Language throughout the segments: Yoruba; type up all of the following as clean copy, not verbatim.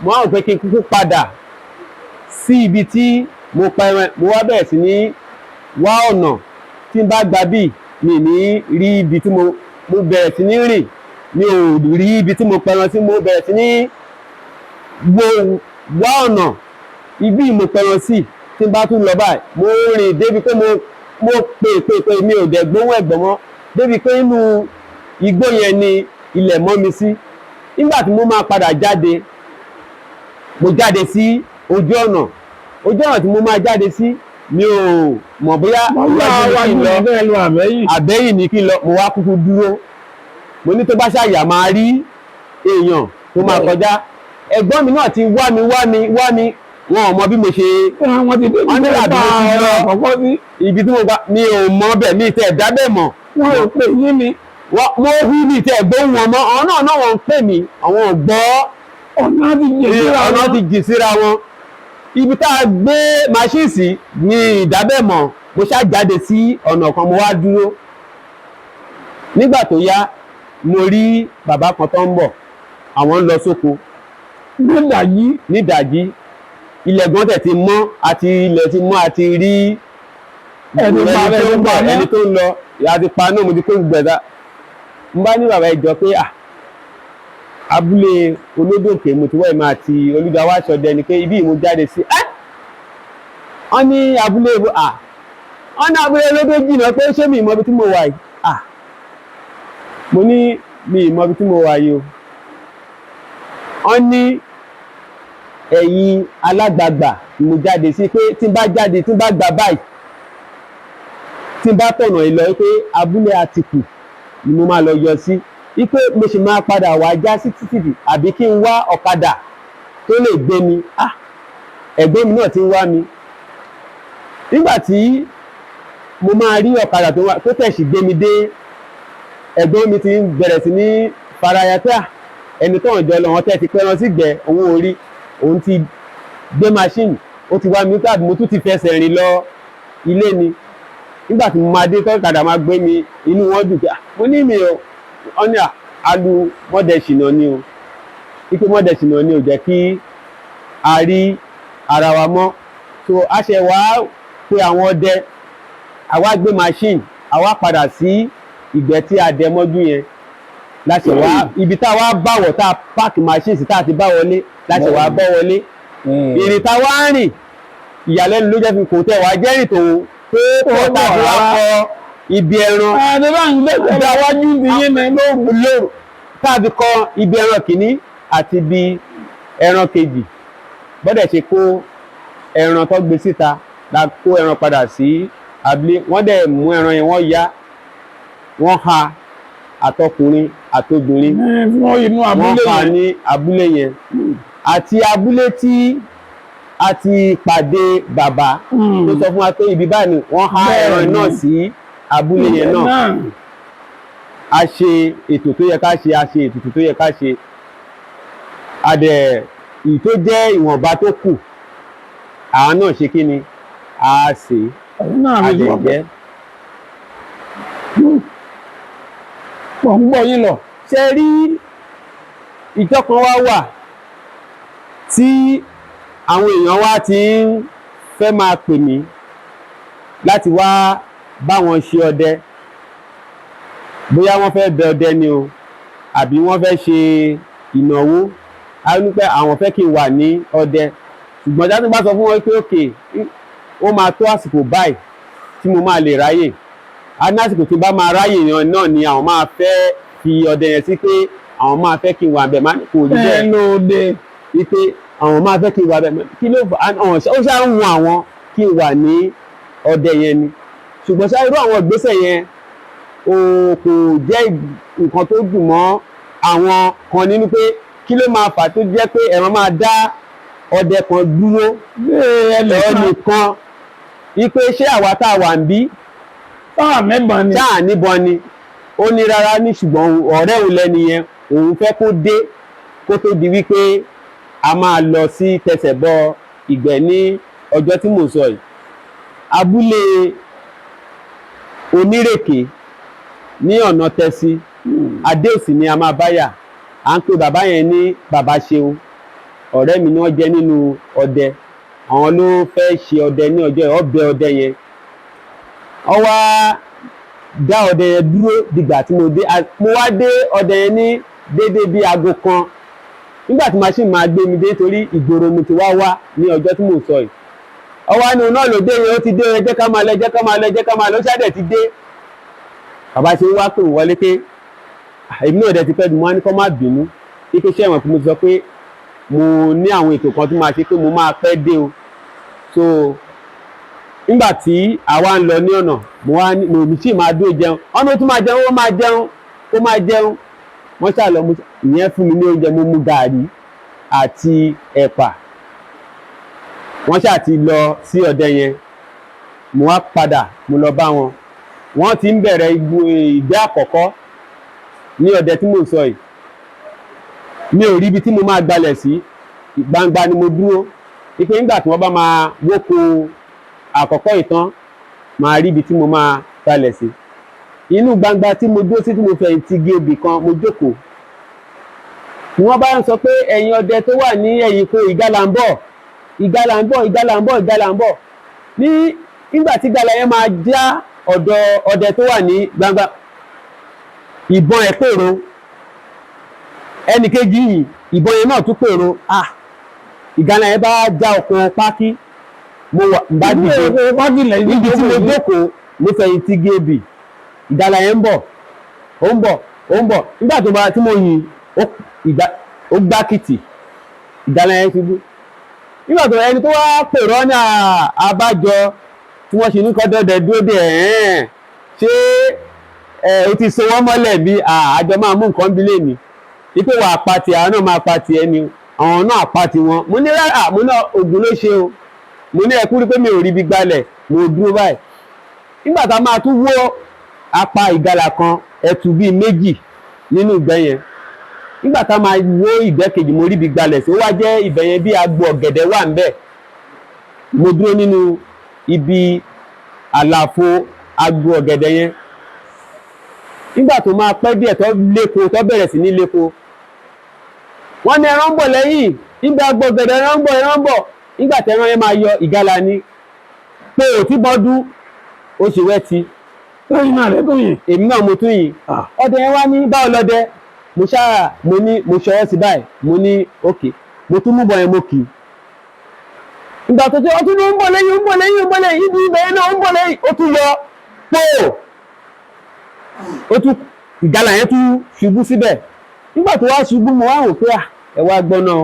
Mo á rò pé kí n kúkú padà sí ibi tí mo pa ẹran. Mo wá bẹ̀rẹ̀ sí ní wá ọ̀nà tí n bá gba bíi mi ní rí ibi tí mo bẹ̀rẹ̀ sí ní rìn, mi ò rí ibi tí mo pẹran sí. Mo bẹ̀rẹ̀ sí ní wo wá ọ̀nà ibi mo pẹran sí. Tí n bá tún lọ báyìí, mo rìn débi pé mo pè pè pè, mi ò dẹ̀ gbóhùn ẹ̀gbọ́n mọ́, débi pé inú igbó yẹn ni ilẹ̀ mọ́ mi sí. Nígbà tí mo máa padà jáde, mo jáde sí ojú ọ̀nà. Ojú ọ̀nà tí mo máa jáde sí, mi ò mọ̀ bóyá wọ́n iwájú ni kí n lọ wájú ní bẹ́ẹ̀ lọ àbẹ́yìn. Àbẹ́yìn ni kí n lọ. Mo wá kúkú dúró, mo ní tó bá ṣàyà máa rí èèyàn tó máa kọjá. Ẹ̀gbọ́n mi náà ti wá mi, wá mi, wá mi, wọn ò mọ bí mo ṣe Wọ́n ti dé Wọ́n ní ibi àbí tẹ́ mo ti pa lọ. ẹran àkọ́kọ́ sí. Ibi tí mo gba, mi ò mọ bẹ́ẹ̀, mi tẹ̀ dá bẹ́ẹ̀ mọ̀. Wọ́n ò pè yín ni. Mo hu mi tẹ̀ gbóhùn wọn mọ́. Àwọn náà wọ́n ń pè mí, àwọn ò gbọ́. Ọ̀nà ti jìn síra Ọ̀nà wọn. ti jìn síra wọn. Ibi tá a gbé machine sí ní ìdábẹ́mọ̀. Mo ṣáà jáde sí ọ̀nà kan, mo wá dúró. Nígbà tó yá, mo rí bàbá kan tó ń bọ̀, àwọn ń lọ sóko. Nídàjí. Nídàjí. Ilẹ̀ gan tẹ̀ ti mọ́, àti ilẹ̀ ti mọ́, àti rí ẹni pa ẹni tó ń bọ̀, ẹni pa ẹni tó ń lọ. Ìyá ti pa náà, mo ti kó gbogbo ẹ̀dá. N bá ní bàbá ìjọ pé à abúlé Olódòkè mo ti wá, ìmọ̀ àti olùdáwà ṣọdẹ ni pé ibi ìmú jáde sí ẹ́. Wọ́n ní abúlé à, wọ́n ní abúlé Olódò jìnnà, pé ṣé mi ìmọ̀ ibi tí mo wà yìí? À, mo ní mi ìmọ̀ ibi tí mo wà yìí o. Wọ́n ní ẹ̀yìn Alágbàgbà ni mo jáde sí, pé tí n bá jáde, tí n bá gba báyìí, tí n bá tọ̀nà ìlọ, pé abúlé Àtìkù ni mo máa lọ yọ sí, wípé mo sì máa padà wá já sí títì, àbí kí n wá ọ̀kadà tó lè gbé mi. Ah, ẹ̀gbọ́n mi náà ti ń wá mi. Nígbà tí mo máa rí ọ̀kadà tó wá tó tẹ̀sí gbé mi dé, ẹ̀gbọ́n mi ti ń bẹ̀rẹ̀ sí ní faraya pé à ẹni tó ń jọ lọ, wọn tẹ́ ti pẹ́ran sígbẹ́, òun ò rí, òun ti gbé machine, ó ti wá mi tàbí mo tún ti fẹsẹ̀ rìn lọ ilé ni. Nígbà tí mo máa dé, tọ́kadà máa gbé mi, inú wọn dùn pé ah, mo ní mi ò, wọ́n ní alu mọ́dẹ̀ṣìnà ni o, wípé mọ́dẹ̀ṣìnà ni ò jẹ́ kí a rí ara wa mọ́. So a ṣe wá pé àwọn ọdẹ, àwa gbé machine, àwa padà sí ìgbẹ́ tí a dẹ mọ́jú yẹn láṣẹ wá ibi tá a wá báwọ̀, tá a park machine sí, tá a ti bá wọlé, láṣẹ wá bọ́ wọlé. Ìrìn tá a wá rìn, ìyàlẹ́nu ló jẹ́ fi kò tẹ̀ wá jẹ́rìn tó tó pọ̀ tá a fi wá kọ ibi ẹran. Ẹni bá ń gbé gba wájú ti yín ni lóru. Lóru tá a fi kọ ibi ẹran kìíní àti ibi ẹran kejì, bọ́dẹ̀ ṣe kó ẹran tó gbé síta la kó ẹran padà sí abúlé. Wọ́n dẹ̀ mú ẹran yẹn, wọ́n ya, wọ́n ha àtọkùnrin àtobìnrin. Fún inú Wọ́n abúlé ha yẹn. Ní abúlé yẹn àti abúlé tí a ti pàdé bàbá tó sọ fún wa pé ibi báyìí ni wọ́n há ẹran náà sí, abúlé yẹn náà. A ṣe ètò tó yẹ ká ṣe, a ṣe ètùtù tó yẹ ká ṣe, a dẹ̀ èyí tó jẹ́ ìwọ̀nba tó kù, àwọn náà ṣe kí ni a ṣe. Ẹ̀yin náà A fi dẹ̀ sọ jẹ́. Pọ̀ ń gbọ́ yín lọ. Ṣe rí, ìjọ kan wá wà tí àwọn èèyàn wá ti ń fẹ́ máa pè mí láti wá bá wọn ṣe ọdẹ, bóyá wọ́n fẹ́ bẹ ọdẹ ni o, àbí wọ́n fẹ́ ṣe ìnáwó, á ní pé àwọn fẹ́ kí n wà ní ọdẹ. Ṣùgbọ́n jáde bá sọ fún wọn pé òkè, ó máa tó àsìkò báyìí tí mo máa lè ráyè, a ní àsìkò tí n bá máa ráyè yẹn náà ni àwọn máa fẹ́ fi ọdẹ yẹn sí, pé àwọn máa fẹ́ kí n wà bẹ́ẹ̀, má kò rí Ẹ bẹ́ẹ̀, lóde. Wípé àwọn máa fẹ́ kí n wà bẹ́ẹ̀, kí ló fà á? Ó ṣáà ń wun àwọn kí n wà ní ọdẹ yẹn ni. Ṣùgbọ́n ṣá, irú àwọn ìgbésẹ̀ yẹn o kò jẹ́ nǹkan tó dùn mọ́ àwọn kan nínú, pé kí ló máa fà tó jẹ́ pé ẹ̀rọ máa dá ọdẹ kan dúró ẹnìkan? Ẹnìkan, wípé ṣé àwa tá a wà ń bí Táà mẹ́bọn ni. Táà níbọn ni. Ó ní rárá ní, ṣùgbọ́n ọ̀rẹ́ òun lẹ́ni yẹn, òun fẹ́ kó dé kó tó di wípé a máa lọ sí tẹsẹ̀ bọ ìgbẹ́ ní ọjọ́ tí mò ń sọ yìí. Abúlé Onírèké ní ọ̀nà Tẹ̀sí Adéòsì ni a máa báyà. À ń pe bàbá yẹn ní Bàbá Ṣeun. Ọ̀rẹ́ mi ni wọ́n jẹ́ nínú ọdẹ. Àwọn ló fẹ́ ṣe ọdẹ ní ọjọ́ yẹn. Ọbẹ̀ ọdẹ yẹn, wọ́n wá dá ọdẹ yẹn dúró dìgbà tí mo dé. Mo wá dé ọdẹ yẹn ní déédéé bíi aago 1, nígbà tí machine máa gbé mi dé, torí ìgboro mo ti wá wá ní ọjọ́ tí mò ń sọ yìí. Ọwọ́ àánú náà ló dé yẹn, ó ti dé yẹn, jẹ́ ká máa lọ, jẹ́ ká máa lọ, jẹ́ ká máa lọ. Ó ṣáà ti dé. Bàbá ṣe ń wá pè wọlé pé, "Ah, èmi náà dẹ̀ ti pẹ́ dùn." Mo wá ní kó má bínú, kíkẹ́ iṣẹ́ ìwọ̀n fún mi, sọ pé mo ní àwọn ètò kan tó máa ṣe, pé mo máa pẹ́ dé o. So nígbà tí àwa ń lọ ní ọ̀nà, mo wá ní mo sì máa dúró jẹun ọ̀nà, ó tún máa jẹun, ó máa jẹun, ó máa jẹun. Wọ́n ṣáà lọ, ìyẹn fún mi ní oúnjẹ, mo mu gààrí àti ẹ̀pà. Wọ́n ṣáà ti lọ sí ọdẹ yẹn. Mo wá padà, mo lọ bá wọn, wọ́n ti ń bẹ̀rẹ̀ ìgbẹ́ àkọ́kọ́ ní ọdẹ tí mò ń sọ yìí. Mi ò rí ibi tí mo máa gbalẹ̀ sí, gbangba ni mo dúró, wípé nígbà tí wọ́n bá máa wóko àkọ́kọ́ ìtàn, máa rí ibi tí mo máa gbalẹ̀ sí. Inú gbangba tí mo dúró sí, tí mo fẹ̀yìntì gé obì kan, mo jókòó. Wọ́n bá ń sọ pé ẹ̀yin ọdẹ tó wà ní ẹ̀yìn ko, ìgalà ń bọ̀, ìgalà ń bọ̀, ìgalà ń bọ̀, ìgalà ń bọ̀. Ní nígbà tí ìgalà yẹn máa já ọ̀dọ̀ ọdẹ tó wà ní gbangba, ìbọn ẹ̀ pèrò. Ẹnì kejì yìí, ìbọn yẹn náà tún pèrò. Ah, ìgalà yẹn bá já okùn pákí. Mo wà ń bá dìde Wájú ilẹ̀. Níbi tí mo jókòó, mo fẹ̀yìntì gé obì. Ìgalà yẹn ń bọ̀, ó ń bọ̀, ó ń bọ̀. Nígbà tó bá tí mo yin ó, ìgbà ó gbá kìtì, ìgalà yẹn ṣubú. Nígbà tó ẹni tó wá pèrò ní àbájọ tí wọ́n ṣe ní kọ́ dọ́dẹ dúró dé ẹ̀ẹ́n, ṣé ẹ o ti so wọ́n mọ́lẹ̀ bí àjọ máa mú nǹkan bí lèmi wípé wàá pa tiẹ̀, àwọn náà máa pa tiẹ̀ ni, àwọn náà pa tiwọn. Mo ní rárá, mo ní ògùn ló ṣe o. Mo ní ẹkú rí pé mi ò rí ibi gbalẹ̀, mo dúró báyìí. Nígbà tá a máa tún wó apá ìgalà kan, ẹtù bíi méjì nínú ìgbẹ́ yẹn. Nígbà tá a máa wó ìgbẹ́ kejì, mo rí ibi gbalẹ̀ sí. Ó wá jẹ́ ibẹ̀ yẹn bí agbo ọ̀gẹ̀dẹ̀ wà ńbẹ̀. Mo dúró nínú ibi àlàfo agbo ọ̀gẹ̀dẹ̀ yẹn. Nígbà tó máa pẹ́ díẹ̀, tó léko, tó bẹ̀rẹ̀ sí ní léko, wọ́n ní ẹran ń bọ̀ lẹ́yìn nígbà agbo ọ̀gẹ̀dẹ̀, ẹran ń bọ̀, ẹran ń bọ̀. Nígbà tí ẹran yẹn máa yọ, ìgalà ni pé ò tí bọ́dún ó ṣe wẹ́ ti. Lẹ́yìn náà rẹ̀ tó yìn. Èmi náà mo tún yìn. Ọdẹ yẹn wá ní báwo lọdẹ. Mo ṣáà mo ní mo ṣọwọ́ sí báyìí, mo ní òkè, mo tún mú bọ̀ yẹn, mo kì í. Ìgbà tó tún, ó tún ní ó ń bọ̀ lẹ́yìn, ó ń bọ̀ lẹ́yìn, ó ń bọ̀ lẹ́yìn, ibi ibẹ̀ yẹn náà, ó ń bọ̀ lẹ́yìn. Ó tún yọ pò, ó tún ìgalà yẹn tún ṣubú síbẹ̀. Nígbà tó wá ṣubú, mo wá wò pé à, ẹ wá gbọ́ná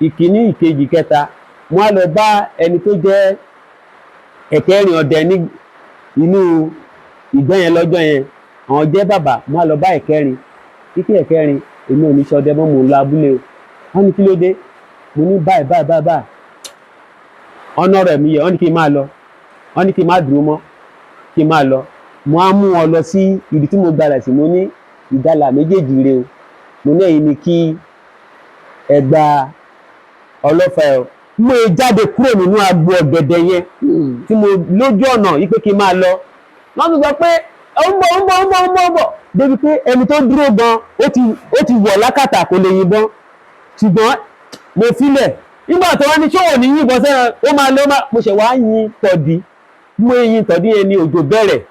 ìkíní, ìkejì, kẹta. Mo wá lọ bá ẹni tó jẹ́ ẹ̀kẹrin ọdẹ ní inú ìgbẹ́ yẹn lọ́jọ́ yẹn. Àwọn jẹ́ bàbá. Mo wá lọ bá ẹ̀kẹrin kíkí ẹ̀kẹrin, èmi ò ní ṣọdẹ mọ́, mò ń lọ abúlé o. Wọ́n ní kí ló dé? Mo ní báyìí báyìí báyìí báyìí. Ọ̀nà rẹ̀ mi yẹ, wọ́n ní kí n máa lọ, wọ́n ní kí n má dúró mọ́, kí n máa lọ. Mo á mú wọn lọ sí ibi tí mo gbalẹ̀ sí. Mo ní ìgalà méjèèjì rè o. Mo ní ẹ̀yin ni kí ẹ gba ọlọ́fà ẹ̀ o. Mo jáde kúrò nínú agbo ọ̀gẹ̀dẹ̀ yẹn tí mo lójú ọ̀nà yìí pé kí n máa lọ, wọ́n tún sọ pé ó ń bọ̀, ó ń bọ̀, ó ń bọ̀, ó ń bọ̀, ó ń bọ̀, débi pé ẹni tó dúró gan, ó ti wọ̀ lákàtà, kò lè yìnbọn, ṣùgbọ́n mo filẹ̀. Nígbà tó wá ní ṣé òní yìnbọn sẹ́ran, ó máa lọ máa, mo ṣẹ̀ wá yin tọ̀dí. Mo yin tọ̀dí yẹn ni òjò bẹ̀rẹ̀.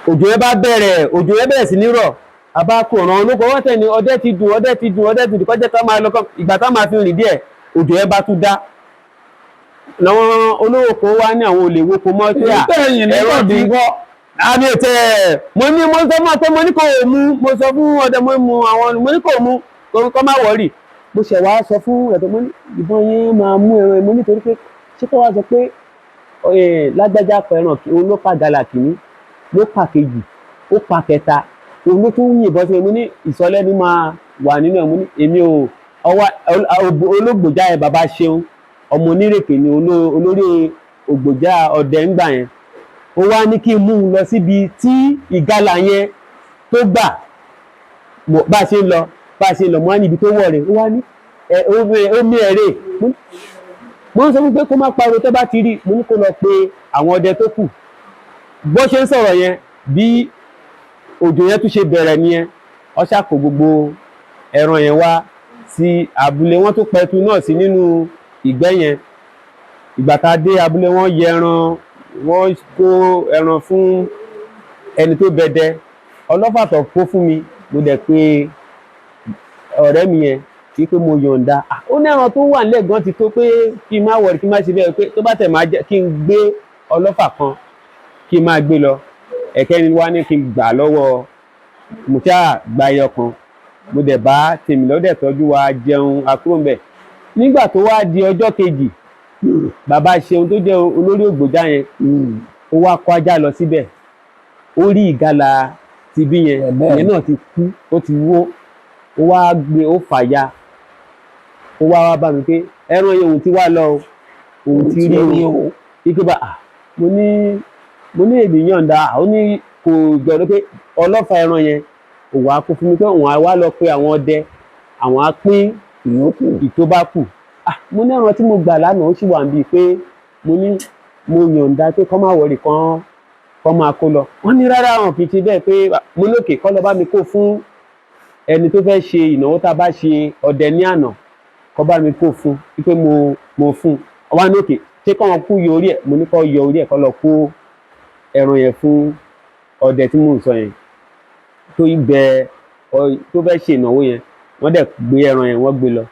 Òjò yẹn bá bẹ̀rẹ̀, òjò yẹn bẹ̀rẹ̀ sí ní rọ̀. Àbá kò ràn olóko wọ́n tẹ̀ ní ọdẹ ti dùn, ọdẹ ti dùn, ọdẹ ti dùn, kọjá ká máa lọ. Ìgbà tá máa fi rìn díẹ̀, òjò yẹn bá tún dá, làwọn olówó kan wá ní àwọn olè wo kò mọ́ sí à. Tẹ̀yìn ní ẹ̀rọ tọ̀dí ti ńkọ́? Àmì ètè mo ní, mo sọ fún ọ pé mo ní kò mú. Mo sọ fún ọdẹ, mo mú àwọn, mo ní kò mú, kò má worry. Mo ṣẹ̀ wá sọ fún ẹ̀tọ́, mo ní ìbọn yẹn máa mú ẹran. Mo nítorí pé ṣé kó wá sọ pé lágbájá pẹ̀ràn, òun ló pa gàlà kìíní, ló pa kejì, ó pa kẹta, òun ló tún yìnbọn sí mi. Mo ní ìsọlẹ́nu máa wà nínú ẹ̀. Mo ní èmi ò ọwọ́ olóògbòjá yẹn. Bàbá ṣeun ọmọ onírèké ni olórí ògbòjá ọdẹ ńgbà yẹn. Ó wá ní kí n mú un lọ síbi tí ìgalà yẹn tó gbà. Bá a ṣe ń lọ, bá a ṣe ń lọ, mo wá ní ibi tó wọ̀ rẹ̀. Ó wá ní ẹ ó mí ẹ̀rẹ́. Mo ń sọ fún pé kó má pariwo tó bá ti rí. Mo ní kó lọ pe àwọn ọdẹ tó kù. Bó ṣe ń sọ̀rọ̀ yẹn, bí òjò yẹn tún ṣe bẹ̀rẹ̀ nìyẹn. Ó ṣá kó gbogbo ẹran yẹn wá. Sí abúlé, wọ́n tún pẹtu náà sí nínú ìgbẹ́ yẹn. Ìgbà tá a dé abúlé, wọ́n yẹ ẹran, wọ́n kó ẹran fún ẹni tó bẹdẹ. Ọlọ́fà tó kó fún mi, mo dẹ̀ pé ọ̀rẹ́ mi yẹn wípé mo yọ̀ǹda. Ah, ó ní ẹran tó wà nílẹ̀ gan ti tó, pé kí n má wọ̀rì, kí n má ṣe bẹ́ẹ̀, pé tó bá tẹ̀ máa jẹ́ kí n gbé ọlọ́fà kan, kí n máa gbé lọ. Ẹ̀kẹ́ni wá ní kí n gbà lọ́wọ́. Mo ṣáà gba ẹyọ kan, mo dẹ̀ bá tèmi lọ́dẹ̀ tọ́jú wa, jẹun akúrò ńbẹ̀. Nígbà tó wá di ọjọ́ kejì, bàbá Ṣeun tó jẹ́ olórí ògbójá yẹn, ó wá kó ajá lọ síbẹ̀, ó rí ìgalà tibí yẹn. Ìyẹn náà ti kú, ó ti wó. Ó wá gbé, ó fàya, ó wá wá bá mi pé ẹran yẹn, òun ti wá lọ o, òun ti rí o. Ike bá à, mo ní èmi yọ̀ǹda. Ó ní kò gbọ́dọ̀, pé ọlọ́fà ẹran yẹn òun á kó fún mi, pé òun á wá lọ pé àwọn ọdẹ, àwọn á pín ìyókù. Ìtó bá kù. Ah, mo ní ẹran tí mo gbà lánàá, ó sì wà níbi, pé mo ní mo yọ̀ǹda, pé kọ́ máa wọ̀rì kan, kọ́ máa kó lọ. Wọ́n ní rárá, àwọn kì í ṣe bẹ́ẹ̀, pé mo lókè kọ́ lọ bá mi kó fún ẹni tó fẹ́ ṣe ìnáwó tá a bá ṣe ọdẹ ní àná, kọ́ bá mi kó fún, pé mo fún ọwọ́ ní òkè. Ṣé kọ́ wọn kú yọ orí ẹ̀? Mo ní kọ́ yọ orí ẹ̀, kọ́ lọ kó ẹran yẹn fún ọdẹ tí mò ń sọ yẹn tó bẹ tó fẹ́ ṣe ìnáwó yẹn. Wọ́n dẹ̀ gbé ẹran yẹn, wọ́n gbé lọ.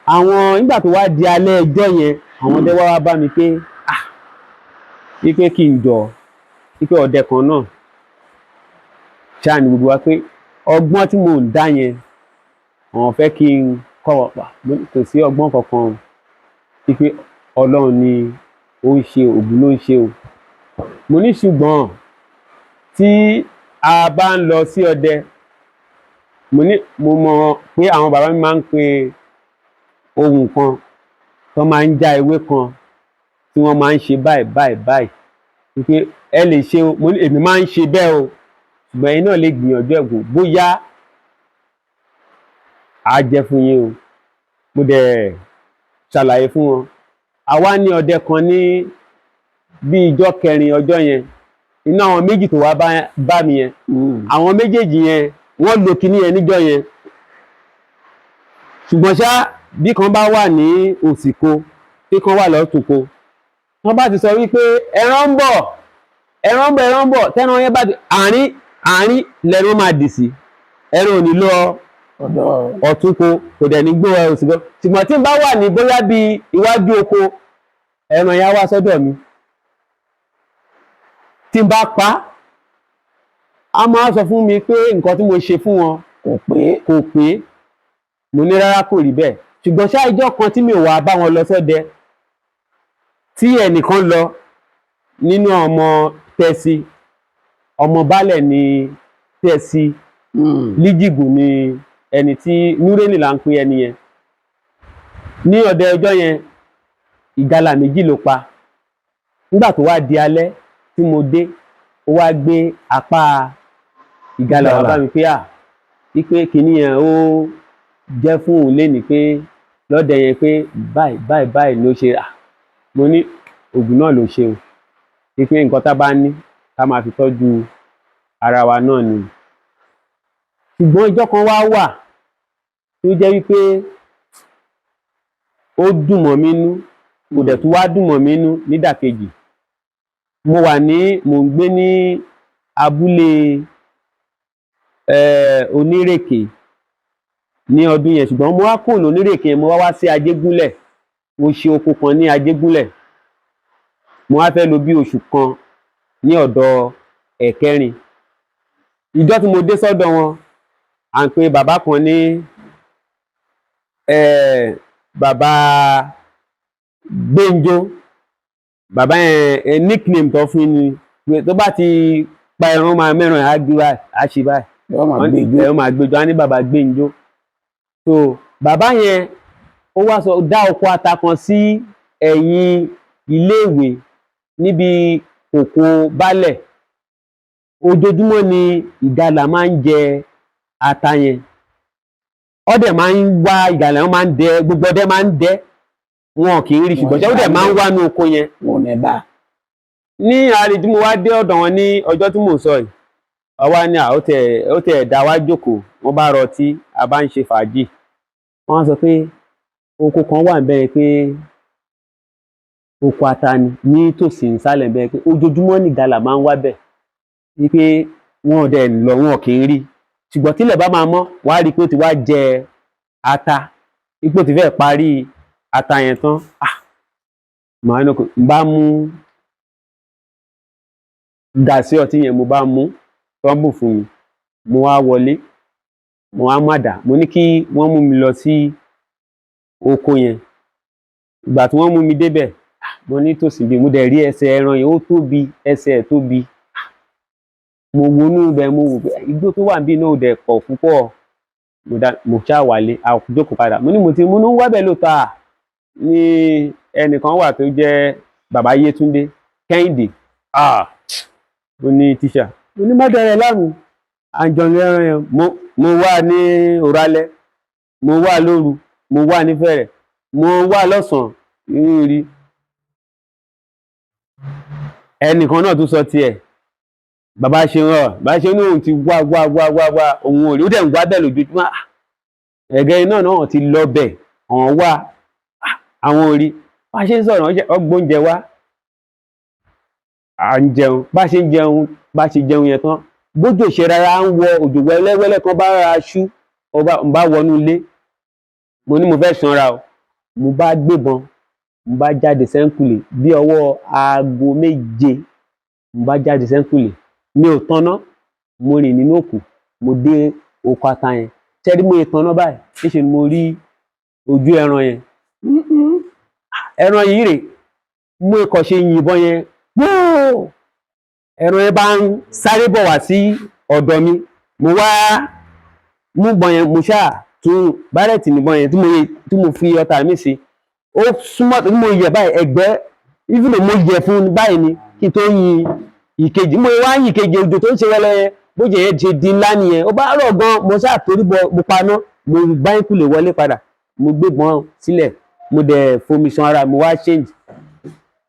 Àwọn nígbà tó wá di alẹ́ ẹjọ́ yẹn, àwọn ọdẹ wá wá bá mi pé, ah, wípé kí n jọ, wípé ọdẹ kan náà ṣáà ní gbogbo wa, pé ọgbọ́n tí mò ń dá yẹn, àwọn fẹ́ kí n kọ́ ọ pa. Kò sí ọgbọ́n kankan o, wípé Ọlọ́run ni ó ń ṣe, Ògún ló ń ṣe o. Mo ní ṣùgbọ́n tí a bá ń lọ sí ọdẹ, mo ní mo mọ̀ pé àwọn bàbá mi máa ń pe ohun kan tó máa ń já ewé kan tí wọ́n máa ń ṣe báyìí báyìí báyìí, wípé ẹ lè ṣe o. Mo ní èmi máa ń ṣe bẹ́ẹ̀ o, ṣùgbọ́n ẹ̀yin náà lè gbìyànjú ẹ̀ wò, bóyá á jẹ́ fún yín o. Mo dẹ̀ ṣàlàyé fún wọn. Àwa ní ọdẹ kan ní bí ijọ́ kẹrin ọjọ́ yẹn, inú àwọn méjì tó wá bá mi yẹn, àwọn méjèèjì yẹn, wọ́n lo kinní yẹn níjọ́ yẹn. Ṣùgbọ́n ṣá, bí kan bá wà ní òsìko, tí kan wà lọ́tùnko, wọ́n bá ti sọ wípé ẹran ń bọ̀, ẹran ń bọ̀, ẹran ń bọ̀, tẹ́ran yẹn bá ti àárín àárín lẹ́nu máa dì sí, ẹran ò ní lọ ọ̀dọ̀ ọ̀túnko, kò dẹ̀ ní gbó òsìkò. Ṣùgbọ́n tí n bá wà ní bóyá bí iwájú oko, ẹran yẹn á wá sọ́dọ̀ mi. Tí n bá pa á, máa sọ fún mi pé nǹkan tí mo ṣe fún wọn kò pé. Kò pé. Mo ní rárá, kò rí bẹ́ẹ̀. Ṣùgbọ́n ṣá, ìjọ́ kan tí mi ò wá bá wọn lọ sọ́dẹ, tí ẹnìkan lọ nínú ọmọ tẹ̀sí, ọmọ baálẹ̀ ní tẹ̀sí líjìgùn ni ẹni tí Núrẹ́nì là ń pè ẹni yẹn. Ní ọdẹ ọjọ́ yẹn, ìgalà méjì ló pa. Nígbà tó wá di alẹ́ tí mo dé, ó wá gbé apá ìgalà wá bá mi pé à, wípé kinní yẹn ó jẹ́ fún òun lénìí, pé lọ́dẹ yẹn, pé báyìí báyìí báyìí ló ṣe. À, mo ní ògùn náà ló ṣe o, wípé nǹkan tá a bá ní ká máa fi tọ́jú ara wa náà ni. Ṣùgbọ́n ìjọ́ kan wá wà tó jẹ́ wípé ó dùn mọ́ mi nú, kò dẹ̀ tún wá dùn mọ́ mi nú nídàkejì. Mo wà ní, mò ń gbé ní abúlé Onírèké ní ọdún yẹn, ṣùgbọ́n mo wá kúrò ní Onírèké yẹn, mo wá wá sí Ajégúnlẹ̀. Mo ṣe oko kan ní Ajégúnlẹ̀. Mo wá fẹ́ lò bí oṣù kan ní ọ̀dọ̀ ẹ̀kẹrin. Ìjọ́ tí mo dé sọ́dọ̀ wọn, à ń pe bàbá kan ní bàbá Gbénjó. Bàbá yẹn, nickname tó fún ni pé tó bá ti pa ẹran, máa mẹ́ràn ẹ̀, á gbé báyìí, á ṣe báyìí. Yóò máa wọ́n gbé ijó. Ẹ máa gbẹjọ, á ní bàbá Gbénjó. So bàbá yẹn, ó wá sọ dá oko ata kan sí ẹ̀yìn iléèwé níbi kòkó baálẹ̀. Ojoojúmọ́ ni ìgalà máa ń jẹ ata yẹn. Ọdẹ máa ń wá ìgalà, wọn máa ń dẹ, gbogbo ọdẹ máa ń dẹ, wọn kì í rí. Ṣùgbọ́n ṣé ó dẹ̀ máa ń wá ní oko yẹn. Wọn ò ní bá. Ní àárẹ̀ tí mo wá dé ọ̀dọ̀ wọn ní ọjọ́ tí mò ń sọ yìí, ọwá ní à, ó tẹ̀ dá wá jókòó, wọ́n bá rọtí, a bá ń ṣe fàájì. Wọ́n sọ pé oko kan wà níbẹ̀, pé oko ata ni nítòsí ìsàlẹ̀ bẹ́ẹ̀, pé ojoojúmọ́ ní ìgalà máa ń wá bẹ̀, wípé wọn ò dẹ̀ lọ, wọn kì í rí, ṣùgbọ́n tílẹ̀ bá máa mọ́, wàá rí i pé ó ti wá jẹ ata, ipò ti fẹ́ parí ata yẹn tán. Ah, màá ní kò bá mú gàsí ọtí yẹn, mo bá mú tán bù fún mi, mo wá wọlé, mo wá má dà, mo ní kí wọ́n mú mi lọ sí oko yẹn. Ìgbà tí wọ́n mú mi débẹ̀, ah, mo ní tòsí bí mo dẹ̀ rí ẹsẹ̀ ẹran yẹn, ó tóbi, ẹsẹ̀ ẹ̀ tóbi. Ah, mo wọnú ibẹ̀, mo wò pé igbó tó wà níbí náà ò dẹ̀ pọ̀ púpọ̀. Mo dá mo ṣáà wálé, a jókòó padà, mo ní mo ti mo ní wábẹ̀ lóòótọ́. À ní ẹnìkan wà tó jẹ́ bàbá Yétúndé Kẹ́hìndé. Ah, ó ní tíṣà, mo ní má dẹrẹ láàmú, àjọyọ̀ ẹran yẹn mo wà ní òrálẹ̀, mo wà lóru, mo wà nífẹ̀rẹ̀, mo wà lọ́sàn-án rí. Ẹnìkan náà tún sọ tiẹ̀, bàbá ṣe ń rọ, bàbá ṣe ń ní òun ti wá wá wá wá wá, òun ò rí, ó dẹ̀ ń wá bẹ́ẹ̀ lójoojúmọ́. Ah, ẹ̀gẹ́ iná náà ti lọ bẹ̀, àwọn wá àwọn ò rí. Bá ṣe ń sọ̀rọ̀, ọgbóúnjẹ wá, à ń jẹun, bá ṣe ń jẹun, bá ṣe jẹun yẹn tán, bójú ṣe rárá ń wọ òjò wẹ́lẹ́wẹ́lẹ́ kan bá rárá ṣú, ọba ń bá wọnú ilé, mo ní mo fẹ́ sanra o, mo bá gbébọn, mo bá jáde sẹ́ńkùlé bí ọwọ́ aago 7, mo bá jáde sẹ́ńkùlé, mi ò tanná, mo rìn nínú òkú, mo dé oko ata yẹn, ṣẹ́rí mo yẹ tanná báyìí, níṣẹ́ ni mo rí ojú ẹran yẹn, ẹran yìí rè, mo kàn ṣe yìnbọn yẹn gbóò, ẹran yẹn bá ń sáré bọ̀ wá sí ọ̀dọ̀ mi, mo wá mú bọn yẹn, mo ṣáà tún bárẹ̀tì níbọn yẹn tí mo fi ọta mi sí, ó súnmọ́ tí mo yẹ̀ báyìí ẹ̀gbẹ́, even though mo yẹ̀ fún un báyìí ni kí n tó yin ìkejì, mo wá yin ìkejì, òjò tó ń ṣe wẹ́lẹ́ yẹn, bójú yẹn ṣe di ńlá nìyẹn, ó bá rọ̀ gan, mo ṣáà torí bọ, mo paná, mo gbá ìkùlé wọlé padà, mo gbébọn sílẹ̀, mo dẹ̀ fomi san ara, mo wá change,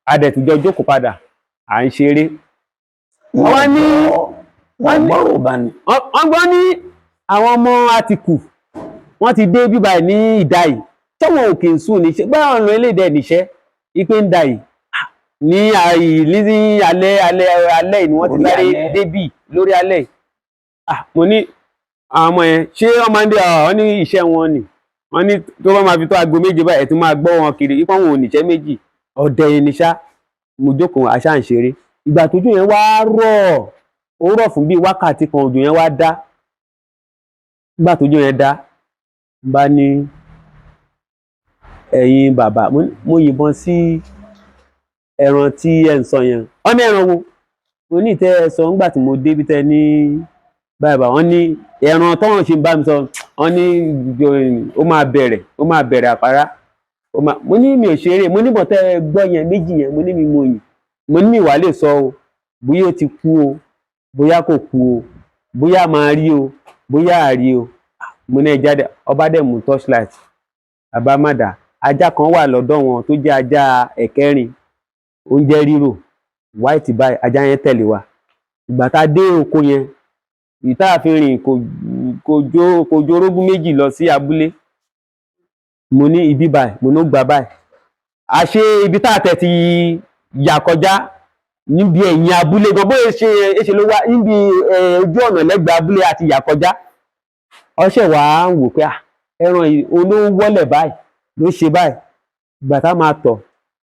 adẹ̀tùjọ jókòó padà, à ń ṣeré. Wọ́n ní wọ́n gbọ́rọ̀ bá ní. Wọ́n gbọ́ ní àwọn ọmọ Àtìkù wọ́n ti dé bíbá ní ìdá yìí, tọ́wọ́n òkè ń sùn níṣẹ́ gbá ọ̀nà elédè níṣẹ́ ipe ń da yìí ní àyè ní alẹ́ alẹ́ alẹ́ yìí ni wọ́n ti Orí sáré alẹ́. débì lórí alẹ́ yìí. Ah, mo ní àwọn ọmọ yẹn ṣé wọ́n máa ń dé? Ọ ní iṣẹ́ wọn ni wọ́n ní tó bá máa fi tó aago 7 báyìí, ẹ̀ tún máa gbọ́ wọn kiri ipá wọn ò níṣẹ́ méjì ọ̀dẹ̀ yìí níṣá. Mo jókòó, àṣà ń ṣeré. Ìgbà tójú yẹn wá rọ̀, ó rọ̀ fún bíi wákàtí kan, òjò yẹn wá dá. Nígbà tójú yẹn dá, n bá ní ẹ̀yin bàbá, mo yìnbọn sí ẹran tí ẹ ń sọ yẹn. Wọ́n ní ẹran wo? Mo ní ìtẹ́ ẹ sọ nígbà tí mo débi tẹ́ ní báyìí bá. Wọ́n ní ẹran tọ́wọ́n ṣe ń bá mi sọ, wọ́n ní ó máa bẹ̀rẹ̀, ó máa bẹ̀rẹ̀ àpárá, ó máa. Mo ní mi ò ṣeré, mo ní bọ̀ tẹ́ ẹ gbọ́ yẹn méjì yẹn, mo ní mi mo yìn, mo ní mi wàá lè sọ o, bóyá ó ti kú o, bóyá kò kú o, bóyá máa rí o, bóyá àrí o. Mo ní ẹ jáde. Ọba dẹ̀ mú torchlight, bàbá má dà, ajá kan wà lọ́dọ̀ wọn tó jẹ́ ajá ẹ̀kẹrin, oúnjẹ rírò white báyìí, ajá yẹn tẹ̀lé wa. Ìgbà tá a dé oko yẹn, ìta àfi rìn kò jó orógún méjì lọ sí abúlé. Mo ní ibi báyìí, mo ní ó gbà báyìí, àṣé ibi tá a tẹ̀ ti yà kọjá níbi ẹ̀yìn abúlé gan, bóyá ṣe é ṣe ló wá níbi ojú ọ̀nà lẹ́gbẹ̀ẹ́ abúlé àti yà kọjá. Ọṣẹ wàá ń wò pé ah, ẹran yìí olówó wọlé báyìí ló ṣe báyìí. Ìgbà tá a máa tọ̀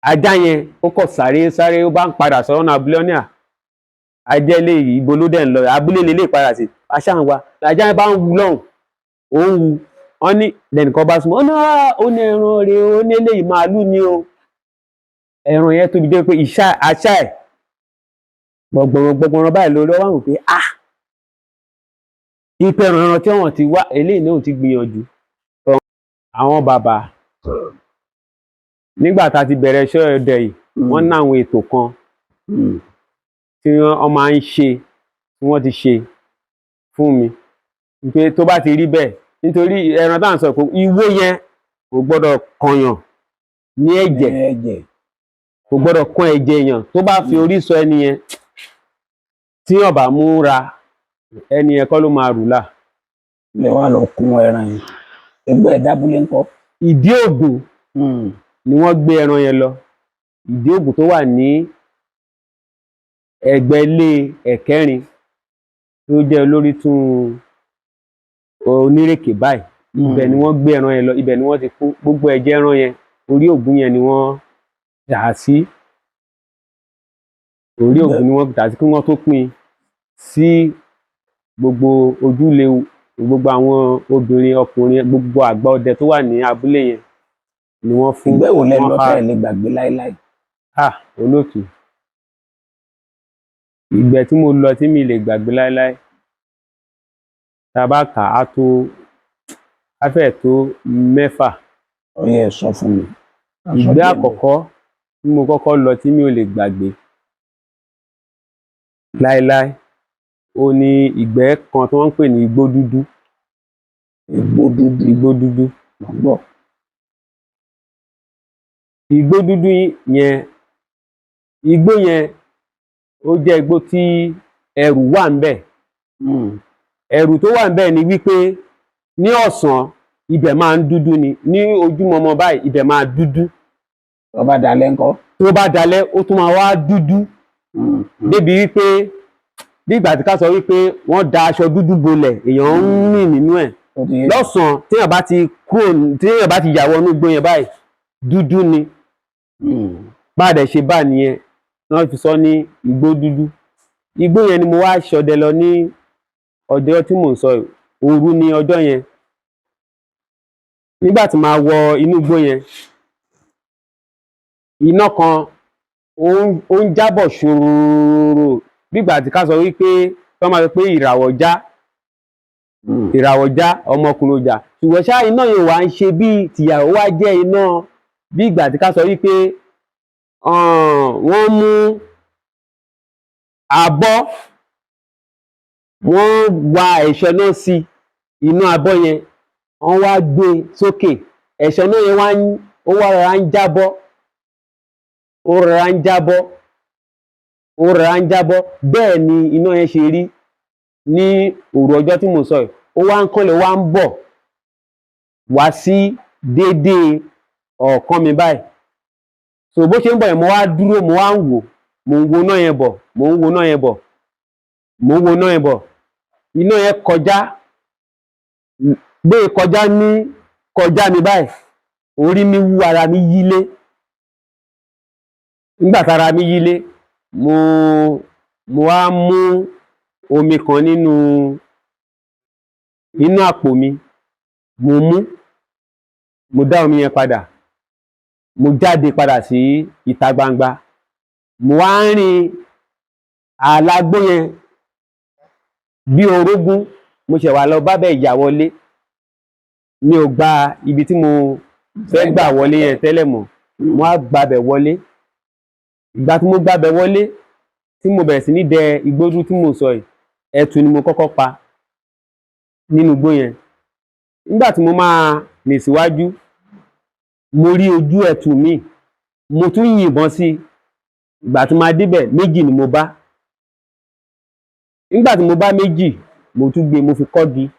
ajá yẹn, ó kọ̀ sáré sáré, ó bá ń padà sọ́nà abúlé. Ọ́nà ajá ilé yìí, ibo ló dẹ̀ ń lọ? Abúlé lè padà sí aṣá ń wa. Ajá yẹn bá ń wu lọ́hùn, ó ń wu. Wọ́n ní lẹ́nìkan bá súnmọ́, ó ní "Ah, ó ní ẹran rẹ̀, ó ní eléyìí màálù ni o." Ẹran yẹn tóbi dé pé ìṣá aṣá ẹ̀ gbọ̀ngbọ̀rọ̀ gbọ̀ngbọ̀rọ̀ báyìí lórí. Ọwọ́ àwọn pé ah, ipe ẹran tí wọ́n ti wá eléyìí náà ti gbìyànjú. Àwọn bàbá, nígbà tá a ti bẹ̀rẹ̀ iṣẹ́ ọdẹ yìí, wọ́n ní àwọn ètò kan tí wọ́n máa ń ṣe, tí wọ́n ti ṣe fún mi pé tó bá ti rí bẹ́ẹ̀, nítorí ẹran tá à ń sọ pé ìwó yẹn kò gbọ́dọ̀ kọyàn ní ẹ̀jẹ̀, ẹ̀jẹ̀ kò gbọ́dọ̀ kán ẹ̀jẹ̀ èèyàn. Tó bá fi orí sọ ẹni yẹn, tí yàn bá múra, ẹni yẹn kọ́ ló máa rù là. Lè wá lọ kún ẹran yẹn. Ẹgbẹ́ ẹ̀dábúlé ńkọ́? Ìdí Ògùn ni wọ́n gbé ẹran yẹn lọ. Ìdí Ògùn tó wà ní ẹ̀gbẹ́ ilé ẹ̀kẹrin tó jẹ́ olórí tún onírèké báyìí, ibẹ̀ ni wọ́n gbé ẹran yẹn lọ, ibẹ̀ ni wọ́n ti kó gbogbo ẹ̀jẹ̀ ẹran yẹn. Orí Ògùn yẹn ni wọ́n dà á sí. Orí Ògùn ni wọ́n dà á sí kí wọ́n tó pín sí gbogbo ojúlé, gbogbo àwọn obìnrin, ọkùnrin, gbogbo àgbà ọdẹ tó wà ní abúlé yẹn ni wọ́n fún. Ìgbẹ́ wo lẹ wọ́n lọ há. tẹ́ ẹ lè gbàgbé láéláé? Ah, olóòtú, ìgbẹ́ tí mo lọ tí mi lè gbàgbé láéláé, tá a bá kà á tó, á fẹ́ẹ̀ tó 6. Ó yẹ ẹ sọ fún mi. Ká sọ Ìgbẹ́ díẹ̀. àkọ́kọ́ tí mo kọ́kọ́ lọ tí mi ò lè gbàgbé láéláé, ó ní ìgbẹ́ kan tí wọ́n ń pè ní Igbó Dúdú. Igbó Dúdú. Igbó Dúdú. Mo ń gbọ́. Igbó Dúdú yẹn, igbó yẹn ó jẹ́ igbó tí ẹrù wà ńbẹ̀. Ẹ̀rù tó wà ńbẹ̀ ni wípé ní ọ̀sán, ibẹ̀ máa ń dúdú ni. Ní ojúmọmọ báyìí, ibẹ̀ máa dúdú. Tó bá dalẹ̀ ńkọ́? Tó bá dalẹ̀, ó tún máa wá dúdú débi wípé bí ìgbà tí ká sọ wípé wọ́n da aṣọ dúdú bolẹ̀, èèyàn ń rìn nínú ẹ̀. Ó ti yé. Lọ́sàn-án, téèyàn bá ti kúrò, téèyàn bá ti yà wọnú igbó yẹn báyìí, dúdú ni. Bá a dẹ̀ ṣe bá nìyẹn, wọ́n fi sọ ní Igbó Dúdú. Igbó yẹn ni mo wá ṣọdẹ lọ ní ọjọ́ tí mò ń sọ yìí. Òru ni ọjọ́ yẹn. Nígbà tí màá wọ inú igbó yẹn, iná kan ó ń jábọ̀ ṣòro bígbà tí ká sọ wípé tí wọ́n máa sọ pé ìràwọ̀ já, ìràwọ̀ já, ọmọkùnrin ọjà. Ṣùgbọ́n ṣá, iná yẹn wà ń ṣe bíi tìyàwó, wá jẹ́ iná bí ìgbà tí ká sọ wípé wọ́n mú abọ́, wọ́n wa ẹ̀ṣọ́ náà sí inú abọ́ yẹn, wọ́n wá gbé e sókè. Ẹ̀ṣọ́ náà yẹn wá ń, ó wá rọra ń jábọ́, ó rọra ń jábọ́, ó rọra ń jábọ́. Bẹ́ẹ̀ ni iná yẹn ṣe rí ní òru ọjọ́ tí mò ń sọ yìí. Ó wá ń kànlẹ̀, ó wá ń bọ̀ wá sí déédéé ọ̀ọ́kán mi báyìí. So bó ṣe ń bọ̀ yẹn, mo wá dúró, mo wá ń wò, mò ń wo iná yẹn bọ̀, mò ń wo iná yẹn bọ̀, mò ń wo iná yẹn bọ̀. Iná yẹn kọjá, gbé kọjá ní kọjá mi báyìí, orí mi wú, ara mi yílé. Nígbà tára mi yílé, mo wá mú omi kan nínú inú àpò mi, mo mú, mo dá omi yẹn padà, mo jáde padà sí ìta gbangba. Mo wá ń rìn àlágbó yẹn bí orógún. Mo ṣẹ̀ wá lọ bábẹ̀ ìyá wọlé. Mi ò gba ibi tí mo fẹ́ gbà wọlé yẹn tẹ́lẹ̀ mọ́, mo wá gbabẹ̀ wọlé. Ìgbà tí mo gbabẹ̀ wọlé, tí mo bẹ̀rẹ̀ sí ní dẹ igbó dúdú tí mò ń sọ yìí, ẹtu ni mo kọ́kọ́ pa nínú igbó yẹn. Nígbà tí mo máa rìn síwájú, mo rí ojú ẹtu míì, mo tún yìnbọn sí i. Ìgbà tí máa débẹ̀, méjì ni mo bá. Nígbà tí mo bá méjì, mo tún gbé, mo fi kọ́gi.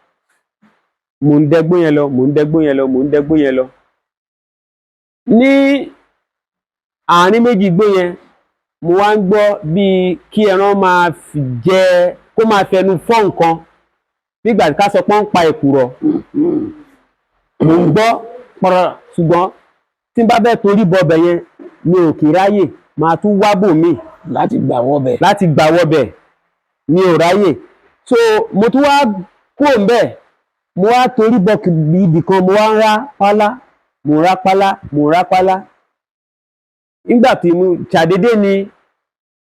Mò ń dẹgbó yẹn lọ, mò ń dẹgbó yẹn lọ, mò ń dẹgbó yẹn lọ. Ní àárín méjì igbó yẹn, mo wá ń gbọ́ bíi kí ẹran máa jẹ, kó máa fẹnu fọ́ nǹkan, nígbà tí ká sọ pé wọ́n ń pa èkùrọ́. Mò ń gbọ́ pọ̀rọ̀, ṣùgbọ́n tí n bá fẹ́ torí bọbẹ̀ yẹn, mi ò kì í ráyè, máa tún wá bò míì láti gbà wọ́bẹ̀. Láti gbà wọbẹ̀, mi ò ráyè. So mo tún wá kúrò ńbẹ̀, mo wá torí bọ ibì kan, mo wá ń rá pálá, mo ń rá pálá, mo ń rá pálá. Nígbà tí mo ṣàdédé ni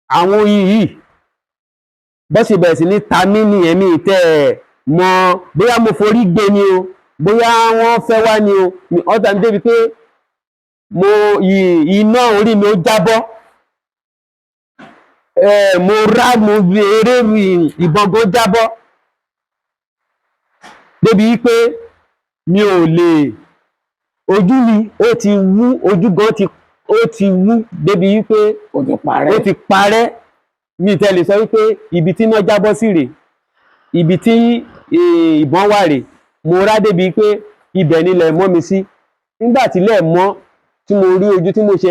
àwọn oyin yìí bó ṣe bẹ̀rẹ̀ sí ní ta mí nìyẹn. Mi tẹ́ ẹ̀ mọ̀ bóyá mo forí gbé ni o, bóyá wọ́n fẹ́ wá ni o. Ọ̀tá mi débi pé mo iná orí mi ó jábọ́. Mo rá, mo eré, ìbọn gan jábọ́, débi wípé mi ò lè, ojú mi ó ti wú, ojú gan ti, ó ti wú débi wípé ó ti parẹ́. Ó ti parẹ́. Mi tẹ́ lè sọ wípé ibi tí iná jábọ́ sí rèé, ibi tí ìbọn wà rèé. Mo rá débi pé Ibẹ̀ nílẹ̀ mọ́ mi sí. Nígbà tí ilẹ̀ mọ́, tí mo rí ojú, tí mo ṣe,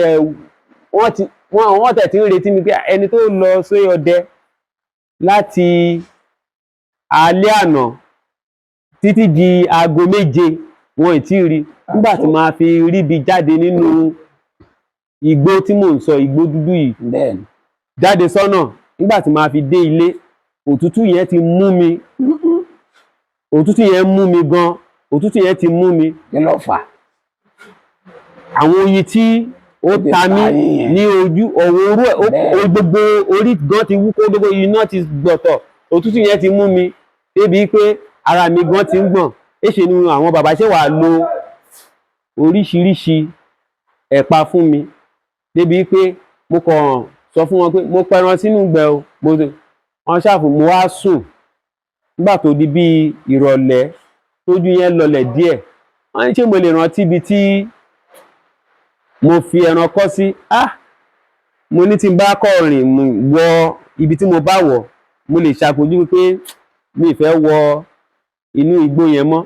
wọ́n ti wọ́n tẹ̀ tí ń retí mi pé ẹni tó lọ sí ọdẹ láti alẹ́ àná títí di aago 7, wọn ì tí ì rí. Nígbà tí màá fi ríbi jáde nínú igbó tí mò ń sọ, igbó dúdú yìí, Bẹ́ẹ̀ni. jáde sọ́nà, nígbà tí màá fi dé ilé, òtútù yẹn ti mú mi. Òtútù yẹn mú mi gan. Òtútù yẹn ti mú mi. Kí ló fà á? Àwọn oyin tí ó Ó ti ta mí ta yín yẹn. ní ojú ọ̀wọ́ orú ẹ̀ gbogbo orí gan ti wú kó, gbogbo iná ti gbọ̀tọ̀. Òtútù yẹn ti mú mi débi pé ara mi gan ti ń gbọ̀n. Èṣe ni àwọn bàbá ṣe wà lo oríṣiríṣi ẹ̀pa fún mi, débi pé mo kàn sọ fún wọn pé mo pẹran sínú ìgbẹ́ o. Mo wọn ṣàfù, mo wá sùn. Nígbà tó di bíi ìrọ̀lẹ́, tójú yẹn lọlẹ̀ díẹ̀, wọ́n ní ṣé mo lè rántí ibi tí mo fi ẹran kọ́ sí? Ah, mo ní tí n bá kọ́ rìn wọ ibi tí mo bá wọ̀, mo lè ṣàpèjúwe pé mi ì fẹ́ wọ inú igbó yẹn mọ́.